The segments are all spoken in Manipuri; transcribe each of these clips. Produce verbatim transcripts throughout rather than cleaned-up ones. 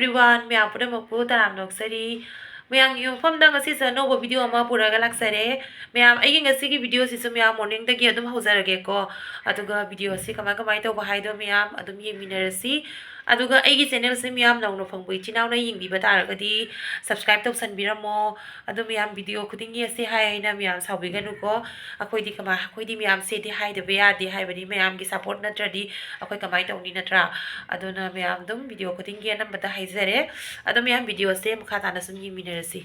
Everyone, ꯃꯌꯥꯝ ꯄꯨꯝꯅꯃꯛꯄꯨ ꯇꯔꯥꯝꯅ ꯑꯣꯛꯆꯔꯤ꯫ ꯃꯌꯥꯝꯒꯤ ꯃꯐꯝꯗ ꯉꯁꯤꯁꯨ ꯑꯅꯧꯕ video ꯑꯃ ꯄꯨꯔꯒ ꯂꯥꯛꯆꯔꯦ꯫ ꯃꯌꯥꯝ, ꯑꯩꯒꯤ ꯉꯁꯤꯒꯤ video ꯁꯤꯁꯨ ꯃꯌꯥꯝ morning ꯗꯒꯤ ꯑꯗꯨꯝ ꯍꯧꯖꯔꯒꯦꯀꯣ꯫ ꯑꯗꯨꯒ video ꯑꯁꯤ ꯀꯃꯥꯏ ꯀꯃꯥꯏ ꯇꯧꯕ ꯍꯥꯏꯗꯣ ꯃꯌꯥꯝ ꯑꯗꯨꯝ ꯌꯦꯡꯃꯤꯟꯅꯔꯁꯤ꯫ ꯑꯗꯨꯒ ꯑꯩꯒꯤ channel ꯁꯦ ꯃꯌꯥꯝ ꯅꯧꯅ ꯐꯪꯕ ꯏꯆꯤꯟ ꯏꯅꯥꯎꯅ ꯌꯦꯡꯕꯤꯕ ꯇꯥꯔꯒꯗꯤ subscribe ꯇꯧꯁꯟꯕꯤꯔꯝꯃꯣ꯫ ꯑꯗꯨ ꯃꯌꯥꯝ, video ꯈꯨꯗꯤꯡꯒꯤ ꯑꯁꯤ ꯍꯥꯏ ꯍꯥꯏꯅ ꯃꯌꯥꯝ ꯁꯥꯎꯕꯤꯒꯅꯨꯀꯣ꯫ ꯑꯩꯈꯣꯏꯗꯤ ꯀꯃꯥꯏ, ꯑꯩꯈꯣꯏꯗꯤ ꯃꯌꯥꯝꯁꯤꯗꯤ ꯍꯥꯏꯗꯕ ꯌꯥꯗꯦ, ꯍꯥꯏꯕꯗꯤ ꯃꯌꯥꯝꯒꯤ support ꯅꯠꯇ꯭ꯔꯗꯤ ꯑꯩꯈꯣꯏ ꯀꯃꯥꯏ ꯇꯧꯅꯤ, ꯅꯠꯇ꯭ꯔꯥ? ꯑꯗꯨꯅ ꯃꯌꯥꯝ ꯑꯗꯨꯝ video ꯈꯨꯗꯤꯡꯒꯤ ꯑꯅꯝꯕꯗ ꯍꯥꯏꯖꯔꯦ꯫ ꯑꯗꯣ ꯃꯌꯥꯝ, video ꯁꯦ ꯃꯈꯥ ꯇꯥꯅ ꯁꯨꯝ ꯌꯦꯡꯃꯤꯟꯅꯔꯁꯤ꯫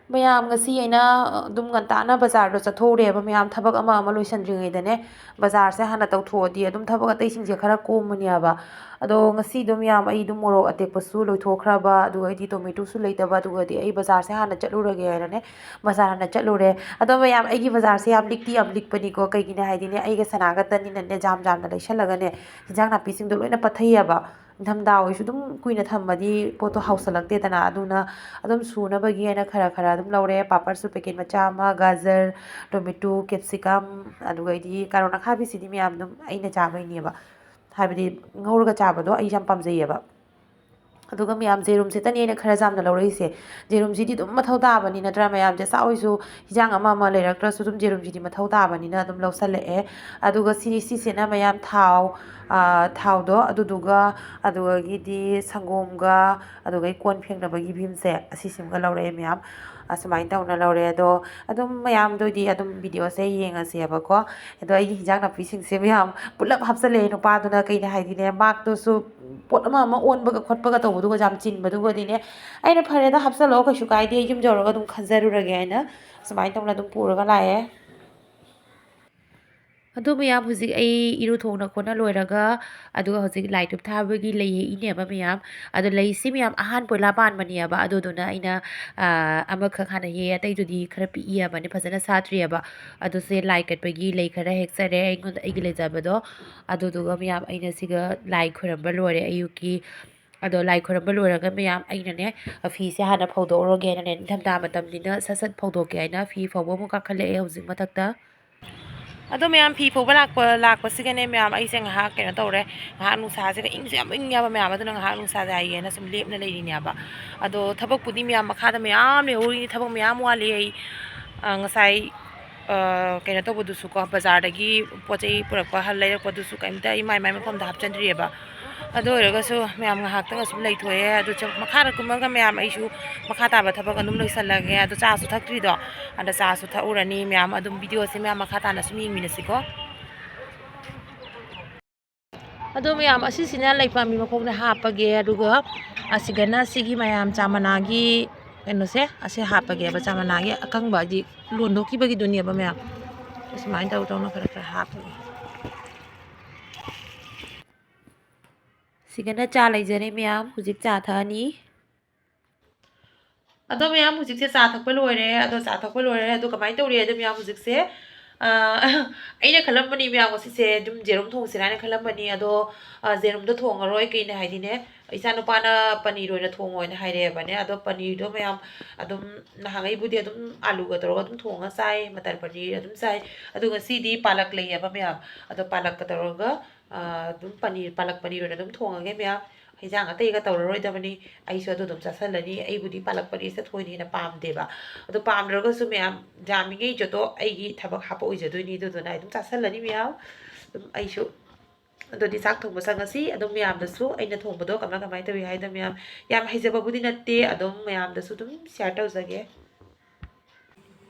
ꯃꯌꯥꯝ, ꯉꯁꯤ ꯑꯩꯅ ꯑꯗꯨꯝ ꯉꯟꯇꯥꯅ ꯕꯖꯥꯔꯗꯣ ꯆꯠꯊꯣꯛꯎꯔꯦꯕ, ꯃꯌꯥꯝ, ꯊꯕꯛ ꯑꯃ ꯑꯃ ꯂꯣꯏꯁꯟꯗ꯭ꯔꯤꯉꯩꯗꯅꯦ꯫ ꯕꯖꯥꯔꯁꯦ ꯍꯥꯟꯅ ꯇꯧꯊꯣꯛꯑꯗꯤ ꯑꯗꯨꯝ ꯊꯕꯛ ꯑꯇꯩꯁꯤꯡꯁꯦ ꯈꯔ ꯀꯣꯝꯃꯅꯦꯕ꯫ ꯑꯗꯣ ꯉꯁꯤꯗꯣ ꯃꯌꯥꯝ, ꯑꯩꯗꯣ ꯃꯣꯔꯣꯛ ꯑꯇꯦꯛꯄꯁꯨ ꯂꯣꯏꯊꯣꯛꯈ꯭ꯔꯕ, ꯑꯗꯨꯒ ꯑꯩꯗꯤ tomato ꯁꯨ ꯂꯩꯇꯕ, ꯑꯗꯨꯒꯗꯤ ꯑꯩ ꯕꯖꯥꯔꯁꯦ ꯍꯥꯟꯅ ꯆꯠꯂꯨꯔꯒꯦ ꯍꯥꯏꯅꯅꯦ, ꯕꯖꯥꯔ ꯍꯥꯟꯅ ꯆꯠꯂꯨꯔꯦ꯫ ꯑꯗꯣ ꯃꯌꯥꯝ, ꯑꯩꯒꯤ ꯕꯖꯥꯔꯁꯦ ꯌꯥꯝ ꯂꯤꯛꯇꯤ ꯌꯥꯝ ꯂꯤꯛꯄꯅꯤꯀꯣ, ꯀꯩꯒꯤꯅꯣ ꯍꯥꯏꯗꯤꯅꯦ, ꯑꯩꯒ ꯁꯅꯥꯒꯇꯅꯤꯅꯅꯦ, ꯖꯥꯝ ꯖꯥꯝꯅ ꯂꯩꯁꯜꯂꯒꯅꯦ, ꯍꯤꯟꯖꯥꯡ ꯅꯥꯄꯤꯁꯤꯡꯗꯣ ꯂꯣꯏꯅ ꯄꯠꯊꯩꯌꯦꯕ꯫ ꯅꯤꯡꯊꯝꯊꯥ ꯑꯣꯏꯁꯨ ꯑꯗꯨꯝ ꯀꯨꯏꯅ ꯊꯝꯃꯗꯤ ꯄꯣꯠꯇꯣ ꯍꯥꯎꯁꯜꯂꯛꯇꯦꯗꯅ, ꯑꯗꯨꯅ ꯑꯗꯨꯝ ꯁꯨꯅꯕꯒꯤ ꯍꯥꯏꯅ ꯈꯔ ꯈꯔ ꯑꯗꯨꯝ ꯂꯧꯔꯦ꯫ ꯄꯥꯄꯔꯁꯨ packet ꯃꯆꯥ ꯑꯃ, ꯒꯖꯔ, tomato, capsicum, ꯑꯗꯨꯒ ꯑꯩꯗꯤ ꯀꯥꯔꯣꯠ ꯑꯈꯥꯕꯤꯁꯤꯗꯤ ꯃꯌꯥꯝ ꯑꯗꯨꯝ ꯑꯩꯅ ꯆꯥꯕꯩꯅꯦꯕ, ꯍꯥꯏꯕꯗꯤ ꯉꯧꯔꯒ ꯆꯥꯕꯗꯣ ꯑꯩ ꯌꯥꯝ ꯄꯥꯝꯖꯩꯌꯦꯕ꯫ ꯑꯗꯨꯒ ꯃꯌꯥꯝ, ꯖꯦꯔꯨꯝꯁꯤꯇꯅꯤ ꯑꯩꯅ ꯈꯔ ꯌꯥꯝꯅ ꯂꯧꯔꯛꯏꯁꯦ꯫ ꯖꯦꯔꯨꯝꯁꯤꯗꯤ ꯑꯗꯨꯝ ꯃꯊꯧ ꯇꯥꯕꯅꯤ ꯅꯠꯇ꯭ꯔꯥ ꯃꯌꯥꯝꯁꯦ? ꯆꯥꯛ ꯑꯣꯏꯁꯨ, ꯍꯤꯟꯖꯥꯡ ꯑꯃ ꯑꯃ ꯂꯩꯔꯛꯇ꯭ꯔꯁꯨ ꯑꯗꯨꯝ ꯖꯦꯔꯨꯝꯁꯤꯗꯤ ꯃꯊꯧ ꯇꯥꯕꯅꯤꯅ ꯑꯗꯨꯝ ꯂꯧꯁꯜꯂꯛꯑꯦ꯫ ꯑꯗꯨꯒ ꯁꯤ, ꯁꯤꯁꯤꯅ ꯃꯌꯥꯝ ꯊꯥꯎ, ꯑꯥ, ꯊꯥꯎꯗꯣ, ꯑꯗꯨꯗꯨꯒ, ꯑꯗꯨꯗꯒꯤꯗꯤ ꯁꯪꯒꯣꯝꯒ, ꯑꯗꯨꯒ ꯑꯩ ꯀꯣꯟ ꯐꯦꯡꯅꯕꯒꯤ ꯚꯤꯝꯁꯦ, ꯑꯁꯤꯁꯤꯃꯒ ꯂꯧꯔꯛꯑꯦ ꯃꯌꯥꯝ꯫ ꯑꯁꯨꯃꯥꯏꯅ ꯇꯧꯅ ꯂꯧꯔꯦ꯫ ꯑꯗꯣ ꯑꯗꯨꯝ ꯃꯌꯥꯝꯗꯣꯏꯗꯤ ꯑꯗꯨꯝ video ꯁꯦ ꯌꯦꯡꯉꯁꯦꯕꯀꯣ꯫ ꯑꯗꯣ ꯑꯩꯒꯤ ꯍꯤꯟꯖꯥꯡ ꯅꯥꯄꯤꯁꯤꯡꯁꯦ ꯃꯌꯥꯝ ꯄꯨꯂꯞ ꯍꯥꯞꯆꯜꯂꯛꯑꯦ꯫ ꯅꯨꯄꯥꯗꯨꯅ ꯀꯩꯅꯣ ꯍꯥꯏꯗꯤꯅꯦ, ꯃꯥꯛꯇꯨꯁꯨ ꯄꯣꯠ ꯑꯃ ꯑꯃ ꯑꯣꯟꯕꯒ ꯈꯣꯠꯄꯒ ꯇꯧꯕꯗꯨꯒ ꯌꯥꯝ ꯆꯤꯟꯕꯗꯨꯒꯗꯤꯅꯦ, ꯑꯩꯅ "ꯐꯔꯦꯗ, ꯍꯥꯞꯆꯜꯂꯛꯑꯣ, ꯀꯩꯁꯨ ꯀꯥꯏꯗꯦ, ꯌꯨꯝ ꯌꯧꯔꯒ ꯑꯗꯨꯝ ꯈꯟꯖꯔꯨꯔꯒꯦ" ꯍꯥꯏꯅ ꯁꯨꯃꯥꯏꯅ ꯇꯧꯅ ꯑꯗꯨꯝ ꯄꯨꯔꯒ ꯂꯥꯛꯑꯦ꯫ ꯑꯗꯨ ꯃꯌꯥꯝ, ꯍꯧꯖꯤꯛ ꯑꯩ ꯏꯔꯨ ꯊꯣꯡꯅ ꯈꯣꯠꯅ ꯂꯣꯏꯔꯒ, ꯑꯗꯨꯒ ꯍꯧꯖꯤꯛ ꯂꯥꯏ ꯙꯨꯞ ꯊꯥꯕꯒꯤ ꯂꯩ ꯍꯦꯛꯏꯅꯦꯕ ꯃꯌꯥꯝ꯫ ꯑꯗꯣ ꯂꯩꯁꯤ ꯃꯌꯥꯝ ꯑꯍꯥꯟ ꯄꯣꯏꯂꯥ ꯄꯥꯟꯕꯅꯦꯕ, ꯑꯗꯨꯗꯨꯅ ꯑꯩꯅ, ꯑꯥ, ꯑꯃꯈꯛ ꯍꯥꯟꯅ ꯍꯦꯛꯑꯦ, ꯑꯇꯩꯗꯨꯗꯤ ꯈꯔ ꯄꯤꯛꯏꯕꯅꯤ, ꯐꯖꯅ ꯁꯥꯠꯇ꯭ꯔꯤꯑꯕ꯫ ꯑꯗꯨꯁꯦ ꯂꯥꯏ ꯀꯠꯄꯒꯤ ꯂꯩ ꯈꯔ ꯍꯦꯛꯆꯔꯦ ꯑꯩꯉꯣꯟꯗ, ꯑꯩꯒꯤ ꯂꯩꯖꯕꯗꯣ꯫ ꯑꯗꯨꯗꯨꯒ ꯃꯌꯥꯝ, ꯑꯩꯅ ꯁꯤꯒ ꯂꯥꯏ ꯈꯣꯏꯔꯝꯕ ꯂꯣꯏꯔꯦ ꯑꯌꯨꯛꯀꯤ꯫ ꯑꯗꯣ ꯂꯥꯏ ꯈꯣꯏꯔꯝꯕ ꯂꯣꯏꯔꯒ ꯃꯌꯥꯝ, ꯑꯩꯅꯅꯦ, ꯐꯤꯁꯦ ꯍꯥꯟꯅ ꯐꯧꯗꯣꯛꯎꯔꯒꯦꯅꯅꯦ, ꯅꯤꯡꯊꯝꯊꯥ ꯃꯇꯝꯅꯤꯅ ꯁꯠ ꯁꯠ ꯐꯧꯗꯣꯛꯀꯦ ꯍꯥꯏꯅ ꯐꯤ ꯐꯧꯕ ꯑꯃꯨꯛ ꯀꯥꯈꯠꯂꯛꯑꯦ ꯍꯧꯖꯤꯛ ꯃꯊꯛꯇ꯫ ꯑꯗꯣ ꯃꯌꯥꯝ, ꯐꯤ ꯐꯧꯕ ꯂꯥꯛꯄ, ꯂꯥꯛꯄꯁꯤꯒꯅꯦ ꯃꯌꯥꯝ, ꯑꯩꯁꯦ ꯉꯥꯏꯍꯥꯛ ꯀꯩꯅꯣ ꯇꯧꯔꯦ, ꯉꯥꯏꯍꯥꯛ ꯅꯨꯡꯁꯥꯁꯤꯒ, ꯏꯪꯁꯨ ꯌꯥꯝ ꯏꯪꯉꯦꯕ ꯃꯌꯥꯝ, ꯑꯗꯨꯅ ꯉꯥꯏꯍꯥꯛ ꯅꯨꯡꯁꯥꯁꯦ ꯍꯥꯏꯒꯦꯅ ꯁꯨꯝ ꯂꯦꯞꯅ ꯂꯩꯔꯤꯅꯦꯕ꯫ ꯑꯗꯣ ꯊꯕꯛꯄꯨꯗꯤ ꯃꯌꯥꯝ ꯃꯈꯥꯗ ꯃꯌꯥꯝ ꯂꯩꯍꯧꯔꯤꯅꯤ, ꯊꯕꯛ ꯃꯌꯥꯝ ꯋꯥꯠꯂꯤ꯫ ꯑꯩ, ꯑ, ꯉꯁꯥꯏ, ꯑ, ꯀꯩꯅꯣ ꯇꯧꯕꯗꯨꯁꯨꯀꯣ, ꯕꯖꯥꯔꯗꯒꯤ ꯄꯣꯠ ꯆꯩ ꯄꯨꯔꯛꯄ, ꯍꯜ-, ꯂꯩꯔꯛꯄꯗꯨꯁꯨ ꯀꯩꯝꯇ ꯑꯩ ꯃꯥꯏ ꯃꯥꯏ ꯃꯐꯝꯗ ꯍꯥꯞꯆꯤꯟꯗ꯭ꯔꯤꯑꯕ꯫ ꯑꯗꯨ ꯑꯣꯏꯔꯒꯁꯨ ꯃꯌꯥꯝ ꯉꯥꯏꯍꯥꯛꯇꯪ ꯑꯁꯨꯝ ꯂꯩꯊꯣꯛꯑꯦ꯫ ꯑꯗꯨ ꯆ-, ꯃꯈꯥꯗ ꯀꯨꯝꯃꯒ ꯃꯌꯥꯝ ꯑꯩꯁꯨ ꯃꯈꯥ ꯇꯥꯕ ꯊꯕꯛ ꯑꯗꯨꯝ ꯂꯣꯏꯁꯜꯂꯒꯦ꯫ ꯑꯗꯣ ꯆꯥꯁꯨ ꯊꯛꯇ꯭ꯔꯤꯗꯣ, ꯑꯗ ꯆꯥꯁꯨ ꯊꯛꯎꯔꯅꯤ ꯃꯌꯥꯝ꯫ ꯑꯗꯨꯝ ꯚꯤꯗꯤꯑꯣꯁꯦ ꯃꯌꯥꯝ ꯃꯈꯥ ꯇꯥꯅ ꯁꯨꯝ ꯌꯦꯡꯃꯤꯟꯅꯁꯤꯀꯣ꯫ ꯑꯗꯣ ꯃꯌꯥꯝ, ꯑꯁꯤꯁꯤꯅ ꯂꯩꯄꯥꯝꯕꯤ ꯃꯈꯣꯡꯗ ꯍꯥꯞꯄꯒꯦ, ꯑꯗꯨꯒ ꯑꯁꯤꯒꯅ ꯁꯤꯒꯤ ꯃꯌꯥꯝ ꯆꯥ ꯃꯅꯥꯒꯤ ꯀꯩꯅꯣꯁꯦ, ꯑꯁꯤ ꯍꯥꯞꯄꯒꯦꯕ, ꯆꯥ ꯃꯅꯥꯒꯤ ꯑꯀꯪꯕ, ꯍꯥꯏꯗꯤ ꯂꯣꯟꯊꯣꯛꯈꯤꯕꯒꯤꯗꯨꯅꯦꯕ ꯃꯌꯥꯝ꯫ ꯑꯁꯨꯃꯥꯏꯅ ꯇꯧ ꯇꯧꯅ ꯈꯔ ꯈꯔ ꯍꯥꯞꯄꯒꯦ꯫ ꯁꯤꯒꯅ ꯆꯥ ꯂꯩꯖꯔꯦ ꯃꯌꯥꯝ, ꯍꯧꯖꯤꯛ ꯆꯥ ꯊꯛꯑꯅꯤ꯫ ꯑꯗꯣ ꯃꯌꯥꯝ, ꯍꯧꯖꯤꯛꯁꯦ ꯆꯥ ꯊꯛꯄ ꯂꯣꯏꯔꯦ꯫ ꯑꯗꯣ ꯆꯥ ꯊꯛꯄ ꯂꯣꯏꯔꯦ꯫ ꯑꯗꯣ ꯀꯃꯥꯏꯅ ꯇꯧꯔꯤ ꯍꯥꯏꯗꯣ ꯃꯌꯥꯝ, ꯍꯧꯖꯤꯛꯁꯦ, ꯑ, ꯑꯩꯅ ꯈꯜꯂꯝꯕꯅꯤ ꯃꯌꯥꯝ, ꯉꯁꯤꯁꯦ ꯑꯗꯨꯝ ꯖꯦꯔꯨꯝ ꯊꯣꯡꯁꯤꯔꯥ ꯍꯥꯏꯅ ꯈꯜꯂꯝꯕꯅꯤ꯫ ꯑꯗꯣ, ꯑ, ꯖꯦꯔꯨꯝꯗꯣ ꯊꯣꯡꯉꯔꯣꯏ꯫ ꯀꯩꯅꯣ ꯍꯥꯏꯗꯤꯅꯦ, ꯏꯆꯥꯅꯨꯄꯥꯅ ꯄꯅꯤꯔ ꯑꯣꯏꯅ ꯊꯣꯡꯉꯣꯅ ꯍꯥꯏꯔꯛꯑꯦꯕꯅꯦ꯫ ꯑꯗꯣ ꯄꯅꯤꯔꯗꯣ ꯃꯌꯥꯝ ꯑꯗꯨꯝ, ꯅꯍꯥꯟꯈꯩꯕꯨꯗꯤ ꯑꯗꯨꯝ ꯑꯥꯂꯨꯒ ꯇꯧꯔꯒ ꯑꯗꯨꯝ ꯊꯣꯡꯉ ꯆꯥꯏ, ꯃꯇꯔ ꯄꯅꯤꯔ ꯑꯗꯨꯝ ꯆꯥꯏ꯫ ꯑꯗꯣ ꯉꯁꯤꯗꯤ ꯄꯥꯂꯛ ꯂꯩꯌꯦꯕ ꯃꯌꯥꯝ꯫ ꯑꯗꯣ ꯄꯥꯂꯛꯀ ꯇꯧꯔꯒ, ꯑ, ꯑꯗꯨꯝ ꯄꯅꯤꯔ, ꯄꯥꯂꯛ ꯄꯅꯤꯔ ꯑꯣꯏꯅ ꯑꯗꯨꯝ ꯊꯣꯡꯉꯒꯦ ꯃꯌꯥꯝ꯫ ꯍꯤꯟꯖꯥꯡ ꯑꯇꯩꯒ ꯇꯧꯔꯔꯣꯏꯗꯕꯅꯤ꯫ ꯑꯩꯁꯨ ꯑꯗꯨ ꯑꯗꯨꯝ ꯆꯥꯁꯜꯂꯅꯤ꯫ ꯑꯩꯕꯨꯗꯤ ꯄꯥꯂꯛ ꯄꯅꯤꯔꯁꯦ ꯊꯣꯏꯅ ꯍꯦꯟꯅ ꯄꯥꯝꯗꯦꯕ꯫ ꯑꯗꯣ ꯄꯥꯝꯗ꯭ꯔꯒꯁꯨ ꯃꯌꯥꯝ, ꯌꯥꯝꯃꯤꯉꯩ ꯖꯣꯇꯣ ꯑꯩꯒꯤ ꯊꯕꯛ ꯍꯥꯞꯄ ꯑꯣꯏꯖꯗꯣꯏꯅꯤ꯫ ꯑꯗꯨꯗꯨꯅ ꯑꯩ ꯑꯗꯨꯝ ꯆꯥꯁꯜꯂꯅꯤ ꯃꯌꯥꯝ꯫ ꯑꯗꯨꯝ ꯑꯩꯁꯨ ꯑꯗꯨꯗꯤ ꯆꯥꯛ ꯊꯣꯡꯕ ꯆꯪꯉꯁꯤ꯫ ꯑꯗꯨꯝ ꯃꯌꯥꯝꯗꯁꯨ ꯑꯩꯅ ꯊꯣꯡꯕꯗꯣ ꯀꯃꯥꯏ, ꯀꯃꯥꯏꯅ ꯇꯧꯏ ꯍꯥꯏꯗꯣ ꯃꯌꯥꯝ, ꯌꯥꯝ ꯍꯩꯖꯕꯕꯨꯗꯤ ꯅꯠꯇꯦ, ꯑꯗꯨꯝ ꯃꯌꯥꯝꯗꯁꯨ ꯑꯗꯨꯝ ꯁꯤꯌꯥꯔ ꯇꯧꯖꯒꯦ꯫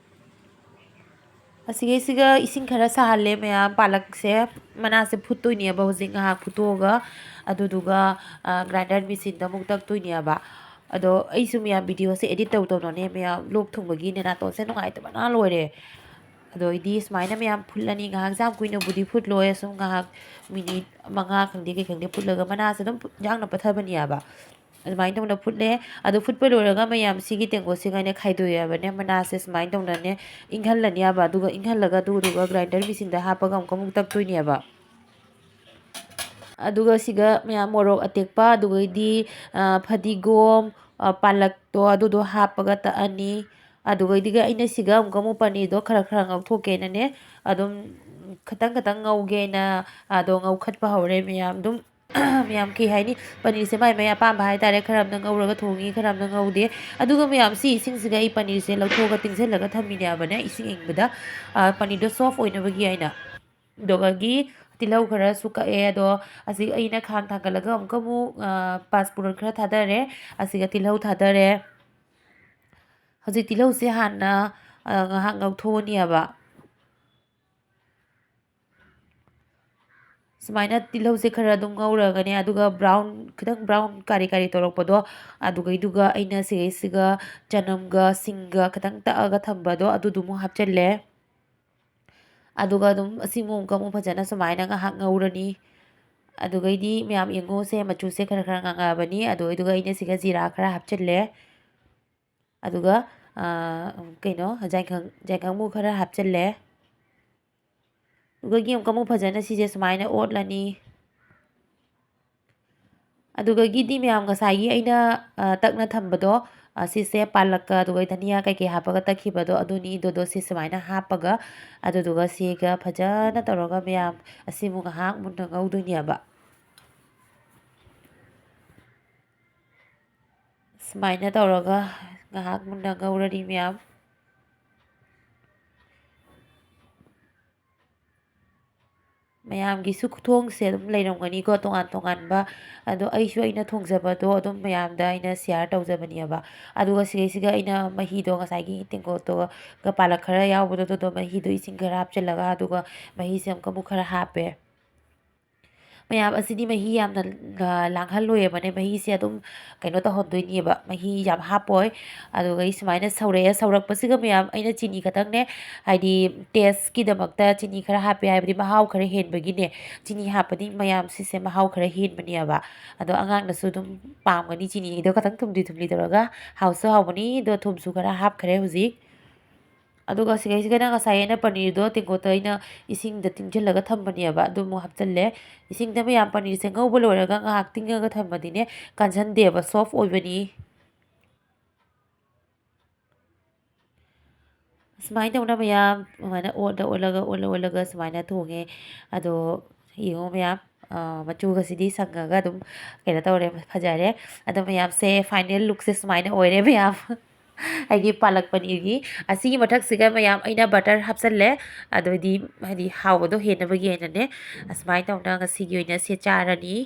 ꯑꯁꯤꯒꯩꯁꯤꯒ ꯏꯁꯤꯡ ꯈꯔ ꯁꯥꯍꯜꯂꯦ ꯃꯌꯥꯝ꯫ ꯄꯥꯂꯛꯁꯦ, ꯃꯅꯥꯁꯦ ꯐꯨꯠꯇꯣꯏꯅꯦꯕ ꯍꯧꯖꯤꯛ ꯉꯥꯏꯍꯥꯛ ꯐꯨꯠꯇꯣꯛꯑꯒ, ꯑꯗꯨꯗꯨꯒ, ꯑ, ꯒ꯭ꯔꯥꯏꯟꯗꯔ ꯃꯦꯆꯤꯟꯗ ꯑꯃꯨꯛ ꯇꯛꯇꯣꯏꯅꯦꯕ꯫ ꯑꯗꯣ ꯑꯩꯁꯨ ꯃꯌꯥꯝ ꯚꯤꯗꯤꯑꯣꯁꯦ ꯑꯦꯗꯤꯠ ꯇꯧ ꯇꯧꯅꯅꯦ ꯃꯌꯥꯝ, ꯂꯣꯛ ꯊꯨꯡꯕꯒꯤꯅꯦ ꯅꯥꯇꯣꯟꯁꯦ ꯅꯨꯡꯉꯥꯏꯇꯕꯅ ꯂꯣꯏꯔꯦ꯫ ꯑꯗꯣ ꯑꯩꯗꯤ ꯁꯨꯃꯥꯏꯅ ꯃꯌꯥꯝ ꯐꯨꯠꯂꯅꯤ꯫ ꯉꯥꯏꯍꯥꯛꯁꯦ ꯌꯥꯝ ꯀꯨꯏꯅꯕꯨꯗꯤ ꯐꯨꯠꯂꯣꯏ, ꯁꯨꯝ ꯉꯥꯏꯍꯥꯛ ꯃꯤꯅꯤꯠ ꯃꯉꯥ ꯈꯪꯗꯦ ꯀꯩ ꯈꯪꯗꯦ ꯐꯨꯠꯂꯒ, ꯃꯅꯥꯁꯦ ꯑꯗꯨꯝ ꯐꯨꯠ-, ꯌꯦꯟꯁꯥꯡꯅ ꯄꯠꯊꯕꯅꯦꯕ꯫ ꯑꯗꯨꯃꯥꯏꯅ ꯇꯧꯅ ꯐꯨꯠꯂꯦ꯫ ꯑꯗꯨ ꯐꯨꯠꯄ ꯂꯣꯏꯔꯒ ꯃꯌꯥꯝ ꯁꯤꯒꯤ ꯇꯦꯡꯀꯣꯠꯁꯤꯒꯅꯦ ꯈꯥꯏꯗꯣꯛꯑꯦꯕꯅꯦ, ꯃꯅꯥꯁꯦ ꯁꯨꯃꯥꯏꯅ ꯇꯧꯅꯅꯦ ꯏꯪꯍꯜꯂꯅꯦꯕ꯫ ꯑꯗꯨꯒ ꯏꯪꯍꯜꯂꯒ ꯑꯗꯨꯗꯨꯒ ꯒ꯭ꯔꯥꯏꯟꯗꯔ ꯃꯦꯆꯤꯟꯗ ꯍꯥꯞꯄꯒ ꯑꯃꯨꯛꯀ ꯑꯃꯨꯛ ꯇꯛꯇꯣꯏꯅꯦꯕ꯫ ꯑꯗꯨꯒ ꯁꯤꯒ ꯃꯌꯥꯝ ꯃꯣꯔꯣꯛ ꯑꯇꯦꯛꯄ, ꯑꯗꯨꯒꯩꯗꯤ, ꯑ, ꯐꯗꯤꯒꯣꯝ, ꯑ, ꯄꯥꯂꯛꯇꯣ ꯑꯗꯨꯗꯣ ꯍꯥꯞꯄꯒ ꯇꯛꯑꯅꯤ꯫ ꯑꯗꯨꯒꯩꯗꯨꯒ ꯑꯩꯅ ꯁꯤꯒ ꯑꯃꯨꯛꯀ ꯑꯃꯨꯛ ꯄꯅꯤꯔꯗꯣ ꯈꯔ ꯈꯔ ꯉꯧꯊꯣꯛꯀꯦꯅꯅꯦ ꯑꯗꯨꯝ ꯈꯇꯪ ꯈꯇꯪ ꯉꯧꯒꯦꯅ ꯑꯗꯣ ꯉꯧꯈꯠꯄ ꯍꯧꯔꯦ ꯃꯌꯥꯝ꯫ ꯑꯗꯨꯝ ꯃꯌꯥꯝ ꯀꯩ ꯍꯥꯏꯅꯤ, ꯄꯅꯤꯔꯁꯦ ꯃꯥꯏ ꯃꯥꯏ ꯑꯄꯥꯝꯕ ꯍꯥꯏꯇꯥꯔꯦ, ꯈꯔ ꯑꯃꯅ ꯉꯧꯔꯒ ꯊꯣꯡꯉꯤ, ꯈꯔ ꯑꯃꯅ ꯉꯧꯗꯦ꯫ ꯑꯗꯨꯒ ꯃꯌꯥꯝ ꯁꯤ ꯏꯁꯤꯡꯁꯤꯒ ꯑꯩ ꯄꯅꯤꯔꯁꯦ ꯂꯧꯊꯣꯛꯑꯒ ꯇꯤꯡꯁꯤꯜꯂꯒ ꯊꯝꯃꯤꯅꯦꯕꯅꯦ, ꯏꯁꯤꯡ ꯏꯪꯕꯗ, ꯑ, ꯄꯅꯤꯔꯗꯣ soft ꯑꯣꯏꯅꯕꯒꯤ ꯍꯥꯏꯅ꯫ ꯑꯗꯨꯗꯒꯤ ꯇꯤꯜꯍꯧ ꯈꯔꯁꯨ ꯀꯛꯑꯦ꯫ ꯑꯗꯣ ꯑꯁꯤ ꯑꯩꯅ ꯈꯥꯡ ꯊꯥꯡꯒꯠꯂꯒ ꯑꯃꯨꯛꯀ ꯑꯃꯨꯛ, ꯑ, ꯄꯥꯁꯄꯨꯔꯟ ꯈꯔ ꯊꯥꯗꯔꯦ꯫ ꯑꯁꯤꯒ ꯇꯤꯜꯍꯧ ꯊꯥꯗꯔꯦ꯫ ꯍꯧꯖꯤꯛ ꯇꯤꯜꯍꯧꯁꯦ ꯍꯥꯟꯅ, ꯑ, ꯉꯥꯏꯍꯥꯛ ꯉꯧꯊꯣꯛꯑꯅꯤꯕ꯫ ꯁꯨꯃꯥꯏꯅ ꯇꯤꯜꯍꯧꯁꯦ ꯈꯔ ꯑꯗꯨꯝ ꯉꯧꯔꯒꯅꯦ, ꯑꯗꯨꯒ brown, ꯈꯤꯇꯪ brown ꯀꯥꯔꯤ ꯀꯥꯔꯤ ꯇꯧꯔꯛꯄꯗꯣ, ꯑꯗꯨꯒꯩꯗꯨꯒ ꯑꯩꯅ ꯁꯤꯒꯩꯁꯤꯒ ꯆꯅꯝꯒ ꯁꯤꯡꯒ ꯈꯤꯇꯪ ꯇꯛꯑꯒ ꯊꯝꯕꯗꯣ ꯑꯗꯨꯗꯨꯃꯨꯛ ꯍꯥꯞꯆꯤꯜꯂꯦ꯫ ꯑꯗꯨꯒ ꯑꯗꯨꯝ ꯑꯁꯤꯃꯨꯛ ꯑꯃꯨꯛꯀ ꯑꯃꯨꯛ ꯐꯖꯅ ꯁꯨꯃꯥꯏꯅ ꯉꯥꯏꯍꯥꯛ ꯉꯧꯔꯅꯤ꯫ ꯑꯗꯨꯒꯩꯗꯤ ꯃꯌꯥꯝ ꯌꯦꯡꯉꯨꯁꯦ, ꯃꯆꯨꯁꯦ ꯈꯔ ꯈꯔ ꯉꯥꯡꯉꯛꯑꯕꯅꯤ꯫ ꯑꯗꯨꯒꯩꯗꯨꯒ ꯑꯩꯅ ꯁꯤꯒ ꯖꯤꯔꯥ ꯈꯔ ꯍꯥꯞꯆꯤꯜꯂꯦ꯫ ꯑꯗꯨꯒ, ꯑꯥ, ꯀꯩꯅꯣ, ꯌꯥꯏꯉꯪ, ꯌꯥꯏꯉꯪꯕꯨ ꯈꯔ ꯍꯥꯞꯆꯤꯜꯂꯦ꯫ ꯑꯗꯨꯗꯒꯤ ꯑꯃꯨꯛꯀ ꯑꯃꯨꯛ ꯐꯖꯅ ꯁꯤꯁꯦ ꯁꯨꯃꯥꯏꯅ ꯑꯣꯠꯂꯅꯤ꯫ ꯑꯗꯨꯗꯒꯤꯗꯤ ꯃꯌꯥꯝ ꯉꯁꯥꯏꯒꯤ ꯑꯩꯅ, ꯑ, ꯇꯛꯅ ꯊꯝꯕꯗꯣ, ꯑ, ꯁꯤꯁꯦ ꯄꯥꯂꯛꯀ ꯑꯗꯨꯒ ꯙꯅꯤꯌꯥ ꯀꯩꯀꯩ ꯍꯥꯞꯄꯒ ꯇꯛꯈꯤꯕꯗꯣ ꯑꯗꯨꯅꯤ꯫ ꯑꯗꯨꯗꯣ ꯁꯤ ꯁꯨꯃꯥꯏꯅ ꯍꯥꯞꯄꯒ, ꯑꯗꯨꯗꯨꯒ ꯁꯤꯒ ꯐꯖꯅ ꯇꯧꯔꯒ ꯃꯌꯥꯝ ꯑꯁꯤꯃꯨꯛ ꯉꯥꯏꯍꯥꯛ ꯃꯨꯟꯅ ꯉꯧꯗꯣꯏꯅꯦꯕ꯫ ꯁꯨꯃꯥꯏꯅ ꯇꯧꯔꯒ ꯉꯥꯏꯍꯥꯛ ꯃꯨꯟꯅ ꯉꯧꯔꯅꯤ ꯃꯌꯥꯝ꯫ ꯃꯌꯥꯝꯒꯤꯁꯨ ꯈꯨꯊꯣꯡꯁꯦ ꯑꯗꯨꯝ ꯂꯩꯔꯝꯒꯅꯤꯀꯣ, ꯇꯣꯉꯥꯟ ꯇꯣꯉꯥꯟꯕ꯫ ꯑꯗꯣ ꯑꯩꯁꯨ ꯑꯩꯅ ꯊꯣꯡꯖꯕꯗꯣ ꯑꯗꯨꯝ ꯃꯌꯥꯝꯗ ꯑꯩꯅ share ꯇꯧꯖꯕꯅꯦꯕ꯫ ꯑꯗꯨꯒ ꯁꯤꯗꯩꯁꯤꯒ ꯑꯩꯅ ꯃꯍꯤꯗꯣ, ꯉꯁꯥꯏꯒꯤ ꯇꯦꯡꯀꯣꯠꯇꯣꯒ ꯄꯥꯂꯛ ꯈꯔ ꯌꯥꯎꯕꯗꯣ, ꯑꯗꯨꯗꯣ ꯃꯍꯤꯗꯣ ꯏꯁꯤꯡ ꯈꯔ ꯍꯥꯞꯆꯤꯜꯂꯒ, ꯑꯗꯨꯒ ꯃꯍꯤꯁꯦ ꯑꯃꯨꯛꯀ ꯑꯃꯨꯛ ꯈꯔ ꯍꯥꯞꯄꯦ꯫ ꯃꯌꯥꯝ ꯑꯁꯤꯗꯤ ꯃꯍꯤ ꯌꯥꯝꯅ, ꯑ, ꯂꯥꯡꯍꯜꯂꯣꯏꯕꯅꯦ꯫ ꯃꯍꯤꯁꯦ ꯑꯗꯨꯝ ꯀꯩꯅꯣ ꯇꯧꯍꯟꯗꯣꯏꯅꯦꯕ, ꯃꯍꯤ ꯌꯥꯝ ꯍꯥꯞꯄꯣꯏ꯫ ꯑꯗꯨꯒ ꯑꯩ ꯁꯨꯃꯥꯏꯅ ꯁꯧꯔꯛꯑꯦ꯫ ꯁꯧꯔꯛꯄꯁꯤꯒ ꯃꯌꯥꯝ ꯑꯩꯅ ꯆꯤꯅꯤ ꯈꯛꯇꯪꯅꯦ, ꯍꯥꯏꯗꯤ tasteꯀꯤꯗꯃꯛꯇ ꯆꯤꯅꯤ ꯈꯔ ꯍꯥꯞꯄꯦ, ꯍꯥꯏꯕꯗꯤ ꯃꯍꯥꯎ ꯈꯔ ꯍꯦꯟꯕꯒꯤꯅꯦ꯫ ꯆꯤꯅꯤ ꯍꯥꯞꯄꯗꯤ ꯃꯌꯥꯝ ꯁꯤꯁꯦ ꯃꯍꯥꯎ ꯈꯔ ꯍꯦꯟꯕꯅꯦꯕ꯫ ꯑꯗꯣ ꯑꯉꯥꯡꯅꯁꯨ ꯑꯗꯨꯝ ꯄꯥꯝꯒꯅꯤ, ꯆꯤꯅꯤꯗꯣ ꯈꯇꯪ ꯊꯨꯝꯂꯤ ꯊꯨꯝꯂꯤ ꯇꯧꯔꯒ ꯍꯥꯎꯁꯨ ꯍꯥꯎꯕꯅꯤ꯫ ꯑꯗꯣ ꯊꯨꯝꯁꯨ ꯈꯔ ꯍꯥꯞꯈ꯭ꯔꯦ ꯍꯧꯖꯤꯛ꯫ ꯑꯗꯨꯒ ꯁꯤꯗꯩꯁꯤꯗꯅ ꯉꯁꯥꯏ ꯑꯩꯅ ꯄꯅꯤꯔꯗꯣ ꯇꯦꯡꯀꯣꯠꯇ ꯑꯩꯅ ꯏꯁꯤꯡꯗ ꯇꯤꯡꯁꯤꯜꯂꯒ ꯊꯝꯕꯅꯦꯕ, ꯑꯗꯨ ꯑꯃꯨꯛ ꯍꯥꯞꯆꯤꯜꯂꯦ꯫ ꯏꯁꯤꯡꯗ ꯃꯌꯥꯝ ꯄꯅꯤꯔꯁꯦ ꯉꯧꯕ ꯂꯣꯏꯔꯒ ꯉꯥꯏꯍꯥꯛ ꯇꯤꯡꯉꯒ ꯊꯝꯃꯗꯤꯅꯦ, ꯀꯟꯁꯟꯗꯦꯕ, soft ꯑꯣꯏꯕꯅꯤ꯫ ꯑꯁ, ꯁꯨꯃꯥꯏꯅ ꯇꯧꯅ ꯃꯌꯥꯝ ꯑꯗꯨꯃꯥꯏꯅ ꯑꯣꯠꯂ ꯑꯣꯠꯂꯒ ꯑꯣꯠꯂ ꯑꯣꯠꯂꯒ ꯁꯨꯃꯥꯏꯅ ꯊꯣꯡꯉꯦ꯫ ꯑꯗꯣ ꯌꯦꯡꯉꯣ ꯃꯌꯥꯝ, ꯑ, ꯃꯆꯨꯒꯁꯤꯗꯤ ꯁꯪꯉꯒ ꯑꯗꯨꯝ ꯀꯩꯅꯣ ꯇꯧꯔꯦ, ꯐꯖꯔꯦ꯫ ꯑꯗꯣ ꯃꯌꯥꯝꯁꯦ final lookꯁꯦ ꯁꯨꯃꯥꯏꯅ ꯑꯣꯏꯔꯦ ꯃꯌꯥꯝ꯫ ꯑꯩꯒꯤ ꯄꯥꯂꯛ ꯄꯅꯤꯔꯒꯤ ꯑꯁꯤꯒꯤ ꯃꯊꯛꯁꯤꯒ ꯃꯌꯥꯝ ꯑꯩꯅ butter ꯍꯥꯞꯆꯜꯂꯦ꯫ ꯑꯗꯨꯗꯤ ꯍꯥꯏꯗꯤ ꯍꯥꯎꯕꯗꯣ ꯍꯦꯟꯅꯕꯒꯤ ꯍꯥꯏꯅꯅꯦ꯫ ꯑꯁꯨꯃꯥꯏꯅ ꯇꯧꯅ ꯉꯁꯤꯒꯤ ꯑꯣꯏꯅ ꯁꯦ ꯆꯥꯔꯅꯤ꯫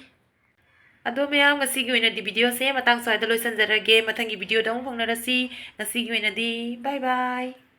ꯑꯗꯣ ꯃꯌꯥꯝ, ꯉꯁꯤꯒꯤ ꯑꯣꯏꯅꯗꯤ videoꯁꯦ ꯃꯇꯥꯡ ꯁ꯭ꯋꯥꯏꯗ ꯂꯣꯏꯁꯤꯟꯖꯔꯒꯦ꯫ ꯃꯊꯪꯒꯤ videoꯗ ꯑꯃꯨꯛ ꯐꯪꯅꯔꯁꯤ꯫ ꯉꯁꯤꯒꯤ ꯑꯣꯏꯅꯗꯤ bye bye꯫